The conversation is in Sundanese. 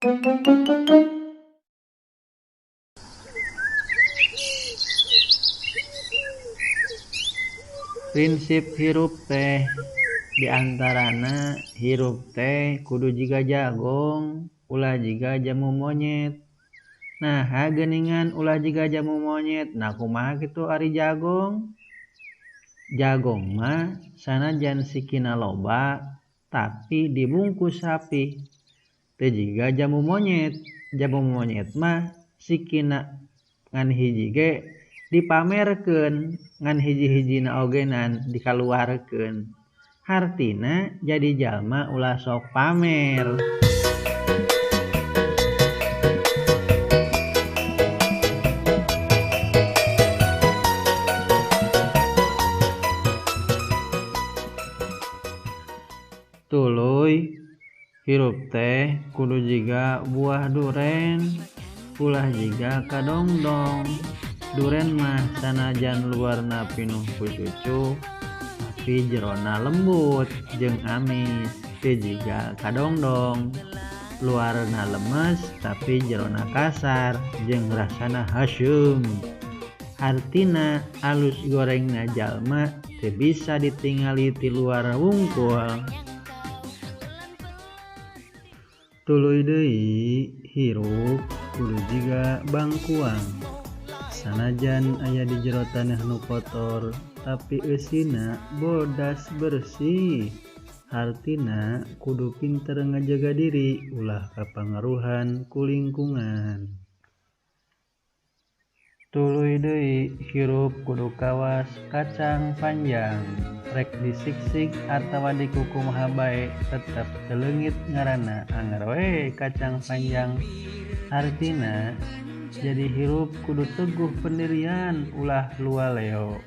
Prinsip hirup teh diantarana hirup teh kudu jiga jagong ulah jiga jamu monyet. Naha geuningan ulah jiga jamu monyet, nah kumaha kitu ari jagong. Jagong mah sanajan sikina loba tapi dibungkus rapih. Teu jiga jamu monyet, jamu monyet mah sikina ngan hiji ge dipamerkeun, ngan hiji-hijina ogenan dikaluarkeun. Hartina jadi jalma ulah sok pamer. Tuluy hirup teh kudu jiga buah duren, ulah jiga kadongdong. Duren mah sanajan luarna pinuh ku cucu tapi jerona lembut jeung amis. Teu jiga kadongdong, luarna lemes tapi jerona kasar jeung rasana haseum. Hartina alus gorengna jalma teu bisa ditingali ti luar wungkul. Tuluy deui hirup kudu jiga bangkuang. Sanajan aya di jero tanah nu kotor tapi eusina bodas bersih. Hartina kudu pinter ngajaga diri ulah kapangaruhan ku lingkungan. Tuluy deui hirup kudu kawas kacang panjang. Rek disiksik atawa dikukumaha bae tetep teu leungit ngaranna anger we kacang panjang. Hartina jadi hirup kudu teguh pendirian ulah lualeo.